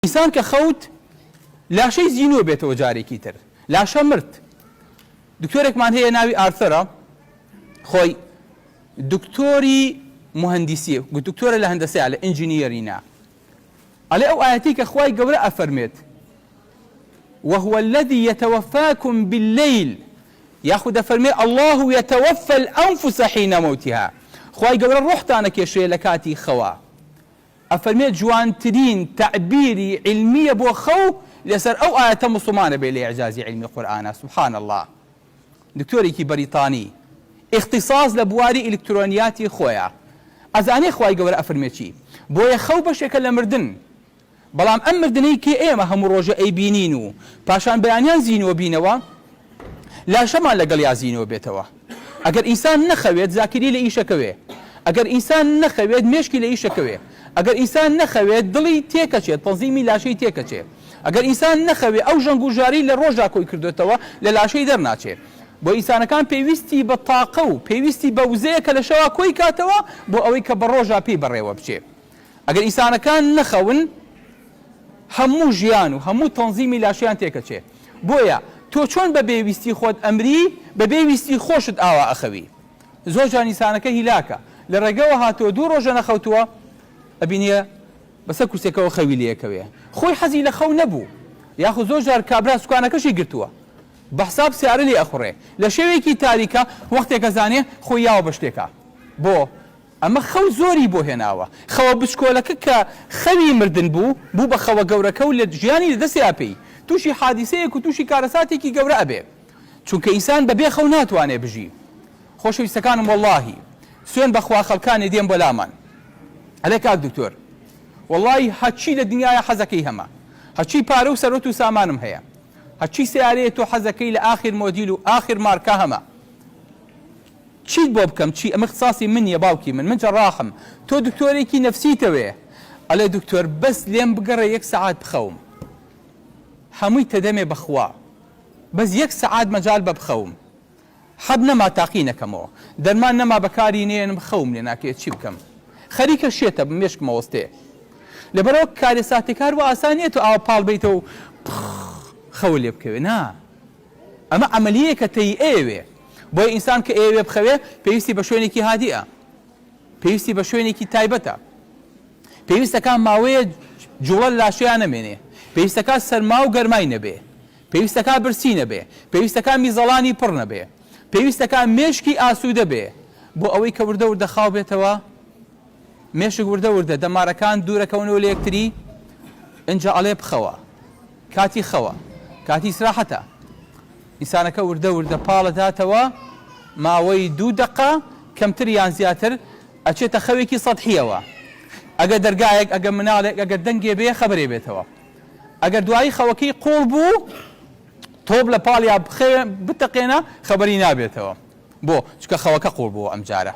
ئینسان کە خەوت لاشەی زینوو بێتەوە جارێکی تر لاشە مرد. دکتۆرێکمان هەیە ناوی ئارثەرە خۆی دکتۆری موهەندیسیە دکتۆرە لە هەندەسەیە لە engineering ە ئەڵێ ئەو ئایەتەی کە خوای گەورە ئەفەرمێت وهو الذی یتوفاکم باللیل یاخود دەفەرمێ اللە یتوفی الانفس حین موتها خوای گەورە ڕۆحتان ئەکێشێ لە کاتی خەوا ئەفەرمێ جوانترین تەعبیری عیلمیە بۆ خەو لەسەر ئەو ئایەتە موسڵمانە بێ لە ئیعجازی عیلمی قورئانا سبحان اللە دکتۆرێکی بەریتانی ئیختیساس لە بواری ئیلکترۆنیاتی خۆیە ئەزانێ خوای گەورە ئەفەرمێ چی بۆیە خەو بەشێکە لە مردن بەڵام ئەم مردنەی کە ئێمە هەموو ڕۆژێ ئەیبینین و پاشان بەیانیان زینووە بینەوە، لاشەمان لەگەڵیا زینووە بێتەوە. ئەگەر ئینسان نەخەوێت زاکیری لە ئیشەکەوێ. ئەگەر ئینسان نەخەوێت مێشکی لە ئیشەکەوێ. ئەگەر ئینسان نەخەوێت دڵی تێکەچێت، تەنزیمی لاشەی تێکەچێ. ئەگەر ئینسان نەخەوێ ئەو ژەنگ و ژارەی لە ڕۆژا کۆی کردۆتەوە لە لاشەی دەرناچێ. بۆ ئینسانەکان پێویستی بە تاقە و پێویستی بە وزەیە کە لە شەوا کۆی کاتەوە بۆ ئەوەی کە بە ڕۆژا پێی بەڕێوە بچێ. ئەگەر ئینسانەکان نەخەون هەموو ژیان و هەموو تەنزیمی لاشەیان تێکەچێ بۆیە تۆ چۆن بە بێ ویستی خۆت ئەمری بە بێ ویستی خۆشت ئاوا ئەخەوی زۆر جار ئینسانەکە هیلاکە لە ڕێگەوە هاتووە دوو ڕۆژە نەخەوتووە ئەبینێ بەسەر کورسێکەوە خەوی لێکەوێ خۆی حەزی لە خەو نەبوو یاخود زۆر جار کابرا سوکانەکەشی گرتووە بە حساب سیارە لێ ئەخوڕێ لە شەوێکی تاریکا وەختێک ئەزانێ خۆی یاوە بە شتێکا بۆ ئەمە خەو زۆری بۆ هێناوە. خەوە بچکۆلەکە کە خەوی مردن بوو، بوو بە خەوە گەورەکە و لە ژیانی لە دەستیا پێی تووشی حادیسەیەک و تووشی کارەساتێکی گەورە ئەبێ. چونکە ئینسان بە بێ خەو ناتوانێ بژی. خۆشەویستەکانم وەڵاهی سوێن بە خوا خەڵکانێ دێن بۆ لامان ئەلێ کاک دکتۆر وەڵاهی هەرچی لە دنیایا حەزەکەی هەمە هەرچی پارە و سەروەت و سامانم هەیە هەرچی سەیارەیە تۆ حەزەکەی لە ئاخیر مۆدیل و ئاخیر مارکە هەمە چیت بۆ بکەم چی ئەمە اختصاصی من نیە باوکی من من جەڕاحم تۆ دکتۆرێکی نەفسیتەوێ ئەڵێ دکتۆر بەس لێم بگەڕێ یەک سەعات بخەوم هەمووی تەدەمێ بەخوا بەس یەک سەعات مەجال بە بخەوم حەب نەما تاقی نەکەمەوە دەرمان نەما بەکاری نێنم خەوم لێ ناکەوێت چی بکەم خەریکە شێتە بم مێشکم ئەوەستێ لەبەرئەوە کارەساتێک هەر وا ئاسان نیە تۆ ئاوا پاڵ بەیتەوە و خەوت لێ بکەوێ نا ئەمە عەمەلیەیەکە تەی ئەیەوێ بۆیە ئینسان کە ئەیەوێ بخەوێ پێویستی بە شوێنێکی هادیئە، پێویستی بە شوێنێکی تایبەتە، پێویستەکا ماوەیە جوڵە لە لاشەیا نەمێنێ، پێویستەکا سەرما و گەرمای نەبێ، پێویستەکا برسی نەبێ، پێویستەکا میزەڵانی پڕ نەبێ، پێویستەکا مێشکی ئاسوودە بێ بۆ ئەوەی کە وردە وردە خاو بێتەوە، مێشک وردە وردە دەمارەکان دوورەکەونەوە لە یەکتری، ئینجا ئەڵێ بخەوە. کاتی خەوە، کاتی ئیسراحەتە. ئینسانەکە وردە وردە پاڵەداتەوە، ماوەی دوو دەقە کەمتر یان زیاتر ئەچێتە خەوێکی سەتحیەوە. ئەگەر دەرگایەک، ئەگەر مناڵێک، ئەگەر دەنگێ بێ خەبەرێ بێتەوە. ئەگەر دوایی خەوەکەی قوڵ بوو، تۆپ لە پاڵیا بتەقێنە خەبەری نابێتەوە. بۆ؟ چونکە خەوەکە قوڵ بووە ئەمجارە.